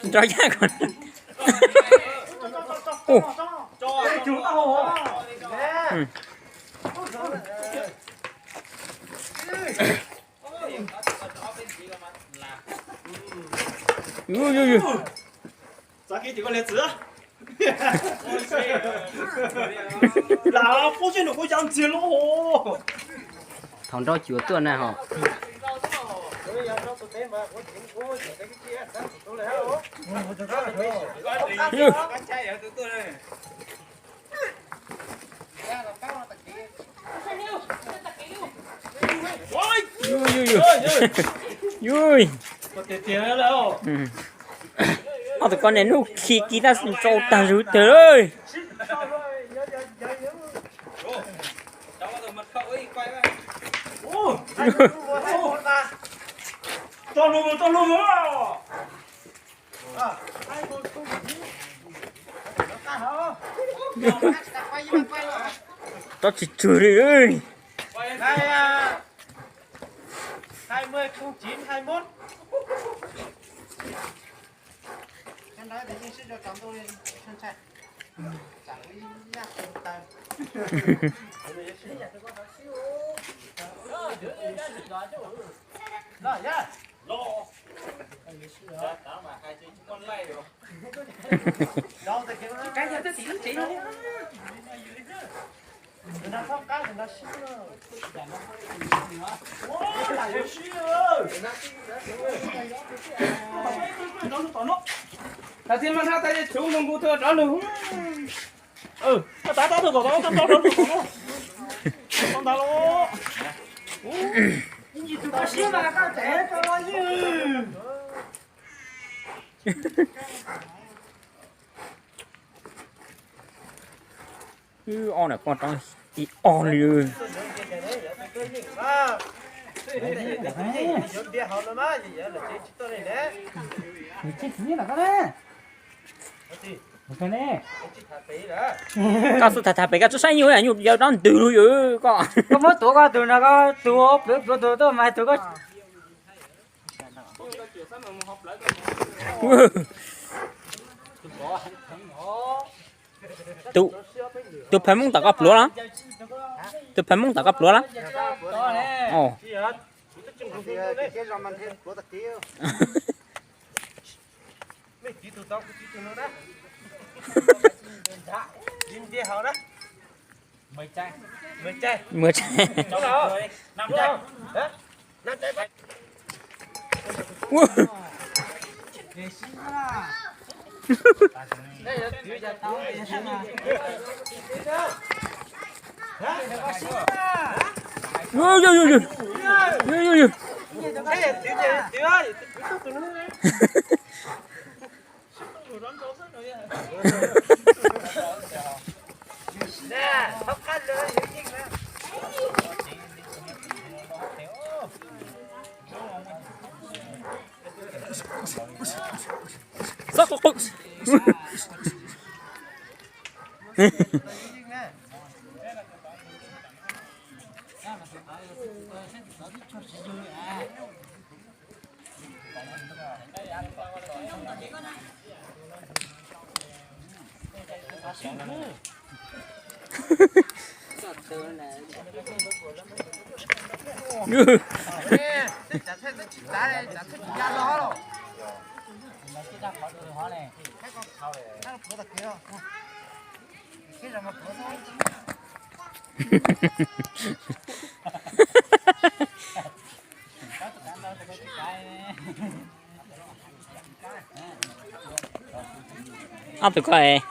Nrog yaj ko. Ua. Yus, yus, yus. Thaum nrau cuav tuaj na ho. Yus, yus, yus. Ob tug ko niaj hnub khi kiag tab sis nrau tag zug tag lawm. Tsob tsis tswg li. Tag txiv mas haj tas tsuv nkaus nkaus tuaj rov lug. Tab tab tab tab tab tab tab ntawd los. Wb ob niam poj roob ib ob li. Koj xub tham tham pem koj tsob saib nyuj, nyuj yawg dob ntws lug yus koj. Koj muab tuav koj tus no, koj tus pluav pluav tus tuaj mas tus koj. Tus phaj Hmoob tom koj pluav los? Tus phaj Hmoob tom koj pluav los? Ob tug ko es.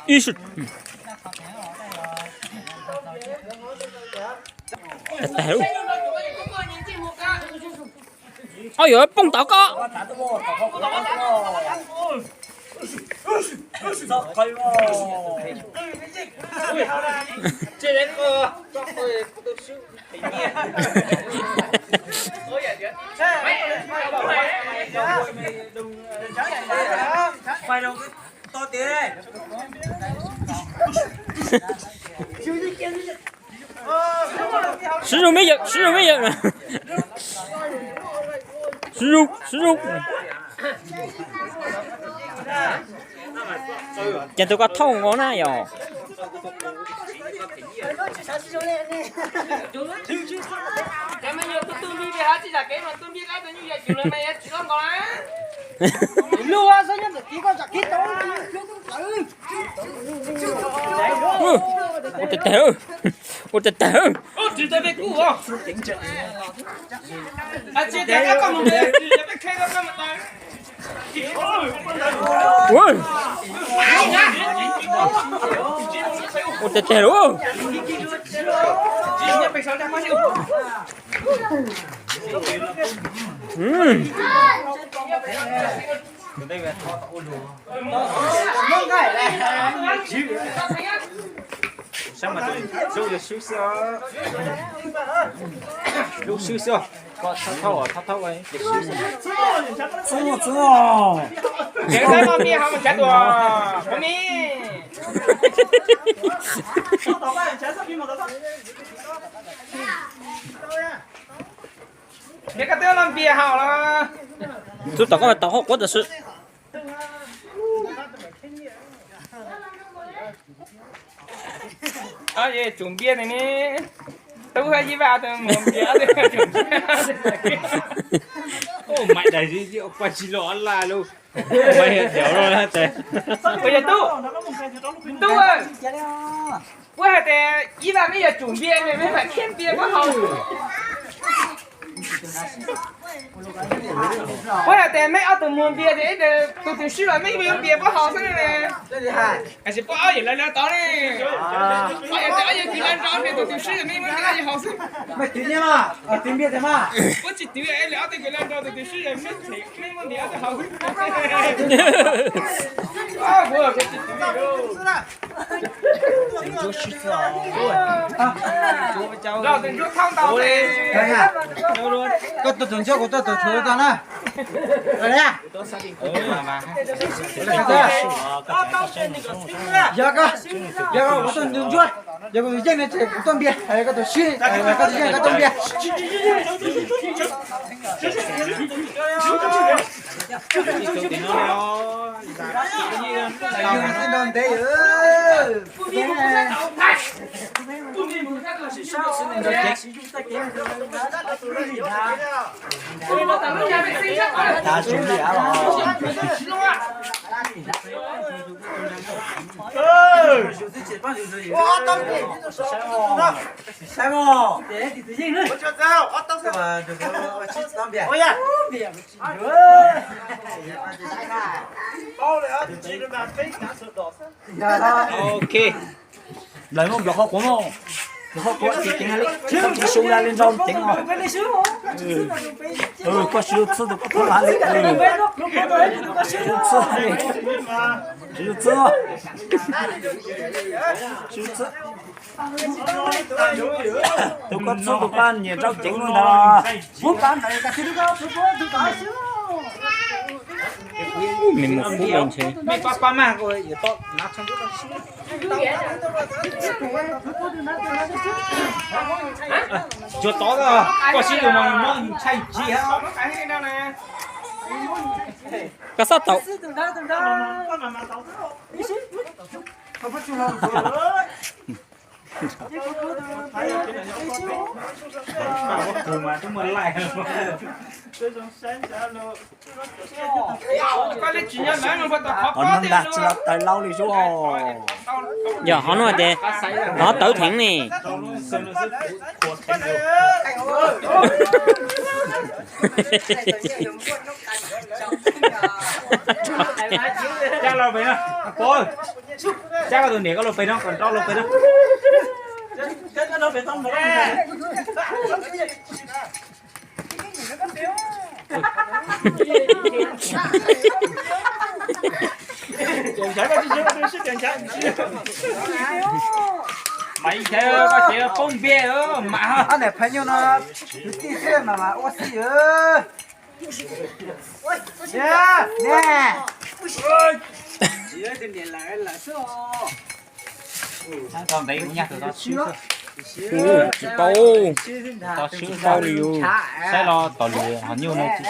Ib sij. Ob yuav poob tom koj. Sib zug me yawm, sib zug me yawm. Sib zug, sib zug. Ces tus koj thauj nkaus na yom. Ua tag tag, ua tag tag. Ua tag tag lauj. Sab mas tus zoo yog swb xwb os. Lub swb xwb os. Koj thauj thauj, thauj thauj ua swb xwb. Txub txub. Tsev sab no mi ho mus tsav tuas ua mi. Ces koj twb los npias haus los. Tus tom koj mas tau hauj quav tam sim. Tsum npias ne, tub hab ib vaj mus npias. Maiv daim quaj tsis los laj lub. Maiv yog tias, yog tub, tub, puab hais tias ib vaj meb yog tsum npias ne, meb mam khiav npias puab haus. Puab hais tias meb ob tug muag npias ces tus twg swb los meb yuav npias puab haus xwb ne. Tab sis puab ob yawg lawv lawv tod ne. Puab yog tias ob yawg kws lawv nrau ces tus twg swb los meb muab npias haus xwb. Puab tsis twv, ob tug kws lawv nrau tus twg swb los meb muab npias ob tug haus xwb. Koj tuaj tus ntsuab, kuv tuaj tus tshuv tau na. Yog koj, yog koj kuv tuaj tus ntsuab, yog kuv tus yeej no ces kuv tuaj npias, koj tus swb, koj tus yeej koj tuaj npias. Nrau ntev. Saib mog. Ok. Lawv muab nplog qhov quav mog. Nplog qhov quav ces ceev li, koj tsis su la li nrau ceev os. Koj siv lub txhwb tus koj thab li. Siv lub txhwb, siv lub txhwb, siv lub txhwb. Tus koj txhwb tus koj nyiam nrau ceev li ntawd. Me mus kub ntshe. Tsuas tod koj siv tus mas mob ntshai ntshis. Koj xob tau. Os, no ntag tsis los tawv laub li xwb. Yog qhov no tias qhov tawv theev ne. Cab los pem no, Pov, cab koj tus niam koj los pem no, kom nrau los pem no. Mas ib chav koj ces poob npias mas. Ob niam phaj nyuj no kwv tij xwb mas mas ua si. Tau ntev kuv nyaj tus tod swb xwb. Tsis paub, tsis paub li. Saib los tom lwm hom nyuj no tsis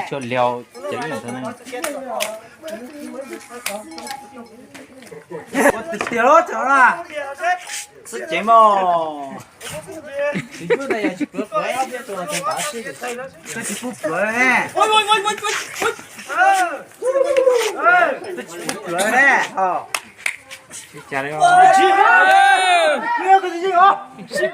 tshua liaus ces ib yam ntawd. Xwb ceev mog. Koj tsis pub pluav ne. Koj tsis pub pluav ne. Sib